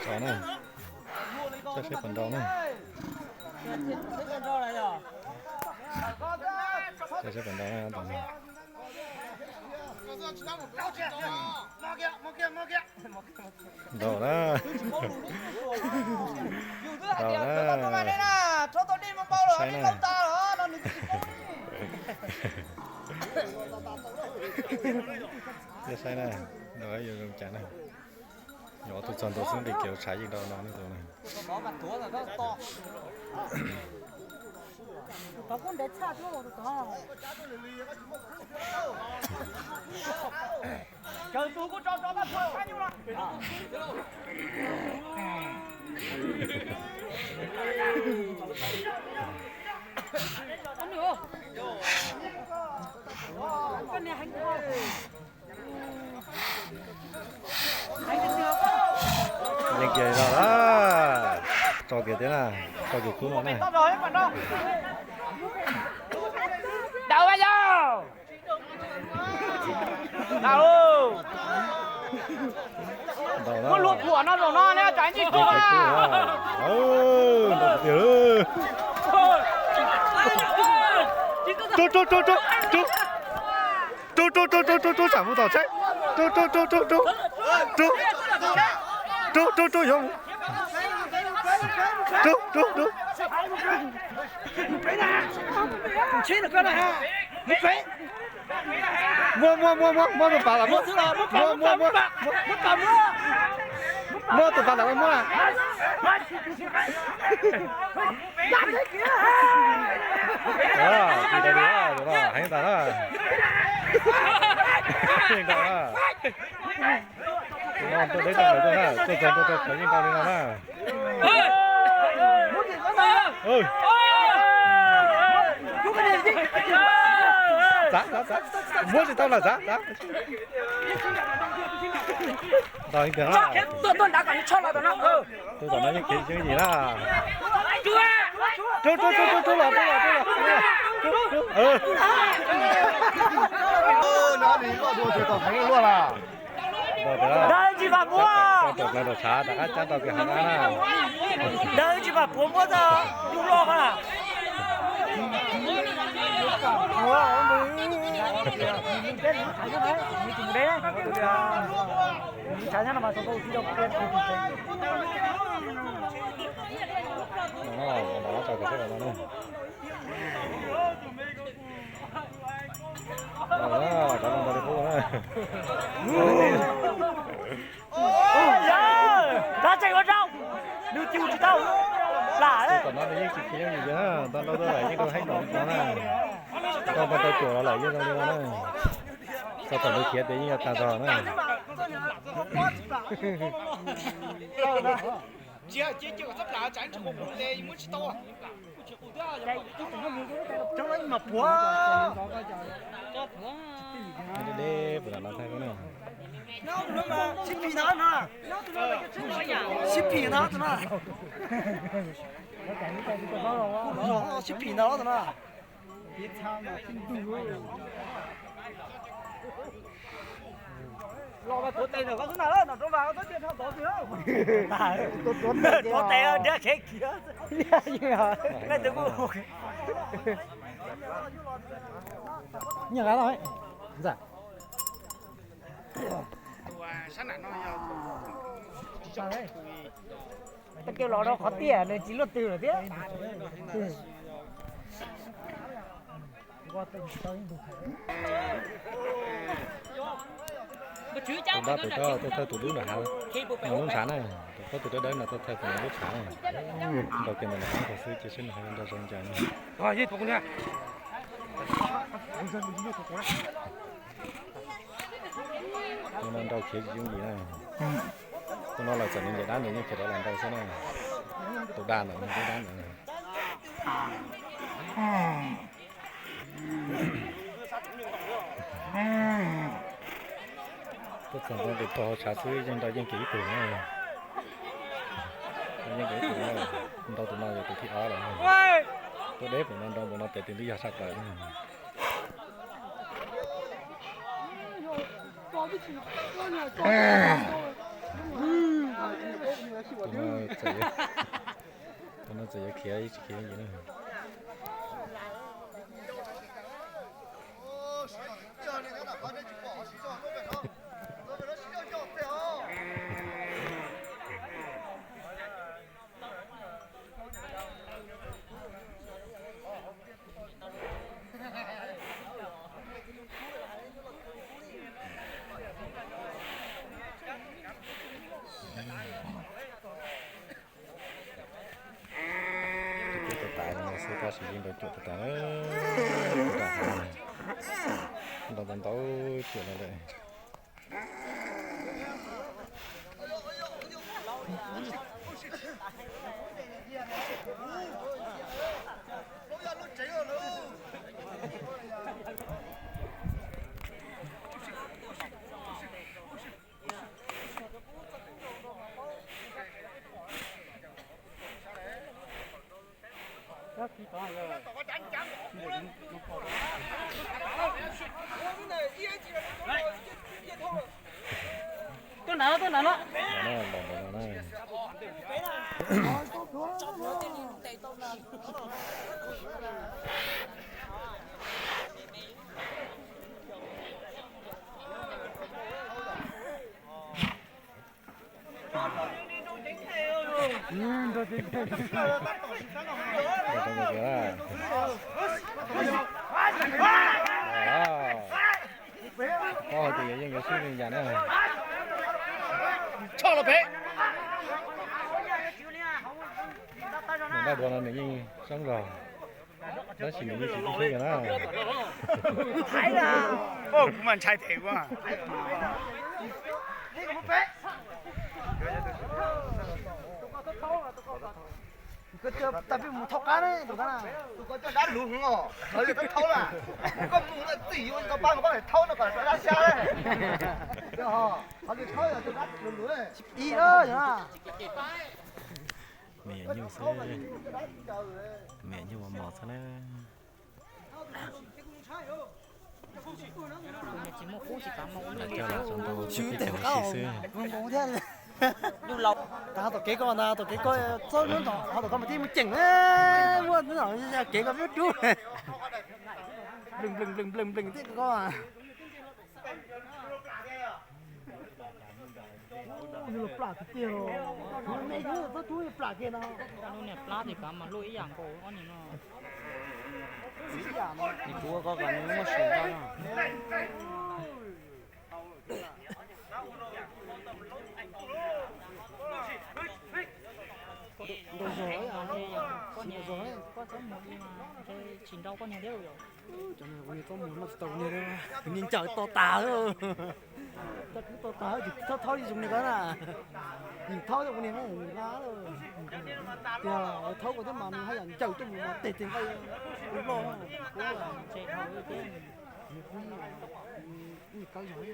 Nrau na, saib puas nrau na. Saib puas nrau na. Nrau na. Nrau na. Saib na. Nrau yuav zoo cas na. Yuav tus txog ntua xwb nqis kiag tshav yeej nrau no ne tus na. Yeej kiag no na, tso kiag thiab na, tso kiag kub no na. Dawb yau. Muab lub thuam no zaum no ne, tsam ntsis tuaj. Rub, rub, rub, rub, rub. Rub, rub, rub, rub, rub, rub, tsam mus tom tsheb. Rub, rub, rub, rub, rub. Rub, rub, rub, yuav mus. Rub, rub, rub. Muab, muab, muab, muab, muab tus pas lam muab. Muab, muab, muab, muab tus pas lam muab. Heev tas na. Heev tas na. Tus no tuaj deb tau lawm tuaj na, tuaj txog ntua rau qhov yeej nrau li no na. Txav, txav, txav. Muab tsis tau lawm, txav, txav. Nrau heev tiag na. Tuaj tom no yeej khiav yeej yim na. Rub, rub, rub, rub, rub los, rub los, rub los. Nrau tsis vam puav. Rau tom tshav rov qab cab tau kiag hav na. Nrau tsis vam puav muab tau yus los na. Nws cug tsis tau. Lam tom no nws yeej tsis khiav yooj yim na, tau nrau tau lawm yeej rau heeb tom no na. Tau tau tau cuam los lawm yeej zoo li no na. Tau thaum nws khiav tias yeej yuav tag zog na. Deb deb puas tam no thaij kub na. Sib phim ntag no. Sib phim ntag tus no. Sib phim ntag tus no. Los mas tuav tes ntawm koj xwb na, nom rau mas koj txhob cia dhau tod xwb. Tuav tes nrhiav khiav khiav. Leej twg kuj nyiam nqa los. Koj coj los rau qhov tiaj nws tsis luaj twg lawm thiab. Tus dab pem ko tuaj thawj tus dub nram hav no lub ntshav na, tus ko tus dawb dawb no tuaj thawj tus no lub ntshav na. Nrau kiag ntawm no qhov xwb cia seb nws ho nrau zoo cas na. Tus no nrau khiav tsis yooj yim na. Tus no lawm txawm nws ncaim dab nws yeej khiav rov los nrau xwb na. Tus dab ntawd, tus dab ntawd. Tuaj txog ntua tus tog hauv tshav xwb yeej nrau yeej kiag ib tug na. Yeej kiag ib tug na. Nrau tus no yog tus thib ob lawm. Tuaj deb npaum no nrau npaum no tes twb yog saj plaws. Txawm yuav khiav tsis khiav li na. Cuam tas tas no xwb tab sis yeej nrau cuam tas tas na. Nrau ntau ntau cuam no lawm. Tuaj nrad, tuaj nrad no. Koj hais tias yuav yeej yuav sib li cas na. Nws dab dua no nws yeej sab nkaus, tab sis nws yeej tsis tu siab yus na. Kuv mas ntshai them ua. Tus ko coj tag peb mus thaub qab ne, tus ko na, tus ko coj dab lug os, lawv li thaub thaub na. Koj mus lawm txim yuav tau pab koj pab thaub no kom dab xyab. Qhov li thaub yog tus dab lug lug. Ib, me nyuam nyuj xwb, me nyuam nyuj mos mos xwb na. Tsis muaj qub tsis kav mus. Coj los tso ntau tib peb caug ua si xwb. Kav tom kev ko ntag, tom kev ko txob lub ntom, ho tom ko mas tib mus ceem, muaj kev ko peb rub. Nplees nplees nplees nplees nplees tib ko. Yus los plam tiag tiag os. Kuv me yus txob tub plam kiag no. Lub niag plab ces kav mas luaj ib yam nkaus ob niag no. Ib yam no. Nws kuv ua koj kom nws muaj sim nrau no. Nrau zog, koj niag, koj txhob mus li mas ntshe tsis nrau koj niag thiab yom. Cov no kuv niag txob mus noj tsis tau kuv niag, kuv niag ncaws to tas. Cov kuv to tas ces txhob thaub li zoo li ko na. Nws thaub coj kuv niag na, nws nqa lawm. Tiag, thaub kuv thiab mas nws haj yam ncaws tuaj mus mas tes tes nqaij loj. Nws kuj, nws kawg zog li.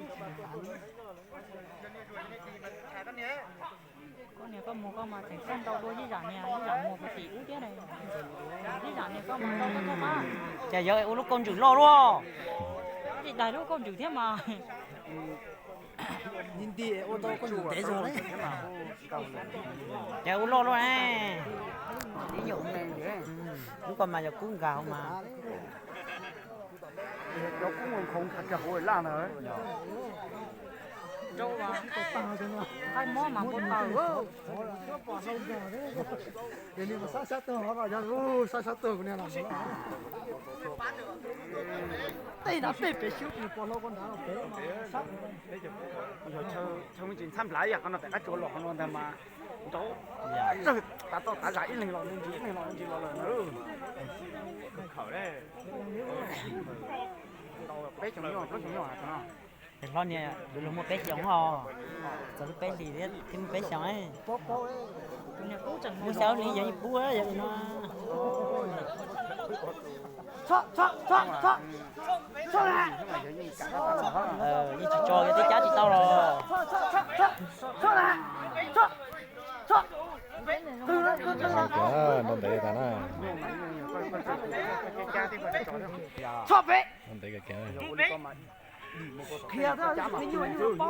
Koj niag koj mus koj mas tseem txawj ntau dua ib yam niag, ib yam mus puag tim ub thiab ne. Ib yam niag koj mas ntau koj tuaj mas. Cas yog ua lub kauj ntswm loj luaj. Tsis daig lub kauj ntswm thiab mas. Nti nti ua tau kauj ntswm ntev zog li. Cas ua loj luaj ne. Lub ko mas yog kub nkag hauv mas. Cov kub nkag hauv laj ntawd. Qaib mob mas npau taws. Ces nws mas sab sab tuag, sab sab tuag kuv niag los. Tej no tej pem xyuab ces nws pom hlau ko nrad los pem. Yog chaw me ntsis ntxhab nplhav ib yam qhov no pem qab tsuas los qhov no ntag mas nrau, tav toj tav zam ib leeg los ntsis ib leeg los ntsis los lawm na. Peb xyoos nyuaj, plaub xyoos nyuaj no. Hlob niag yuav luag muaj peb xyoos os, txog lub peb hlis thiab muaj peb xyoos. Tus niag kub tseem mus xyaum li yog ib pub yog li no. Yeej tsis tso yog tib cab tsis tau los. Nrau ntev tas na. Nrau ntev kiag. Qhia, qhia nyuaj nyuaj paub.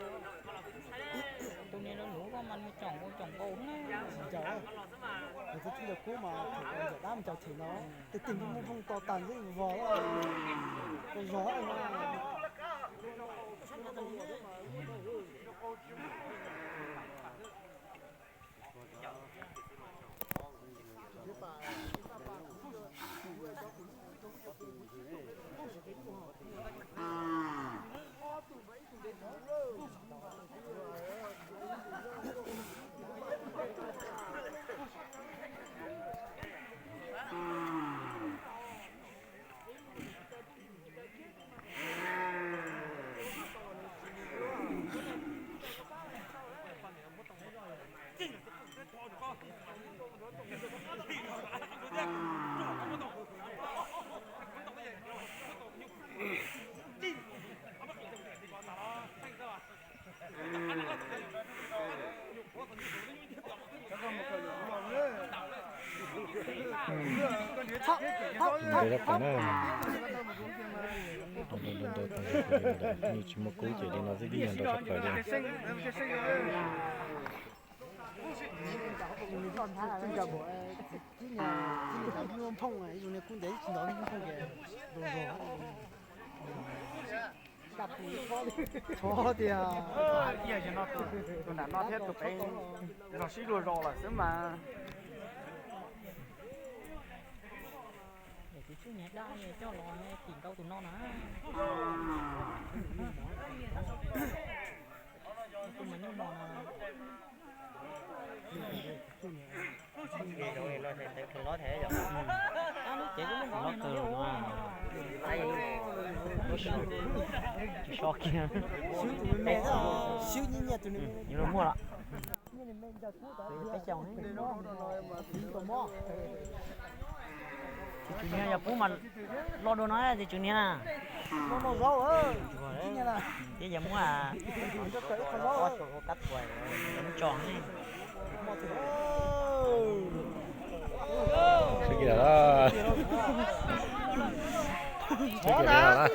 Tus Niag lub lub koj mas nws tsoom nkaus tsoom nkaus na. Ncaws, nws twb tsis yog kub mas thaum ncaws dab ncaws them no, tej tig nplooj nplooj to tas ntsej vos, zog. Nte rau pem na. Ntau ntau ntau ntau, nws tsis muaj kub ces li no xwb, tib yog nrau sab plaws li. Txhob tias tus nram no thiab tus pem zog sib luag zos lawm xwb mas. Tus tswj niag dab coj los tim nkaus tus no na. Tus mas nyuj mos no. Tsis so kiag. Swb nyiaj nyiaj tus nws yuav los muaj lawm. Peb xyoos. Tus tswv niag yog pub mas lo dua no tus tswv niag na. Thiab yog muab kab tuas tso ne. Sawv kiag lawm. Sawv kiag lawm.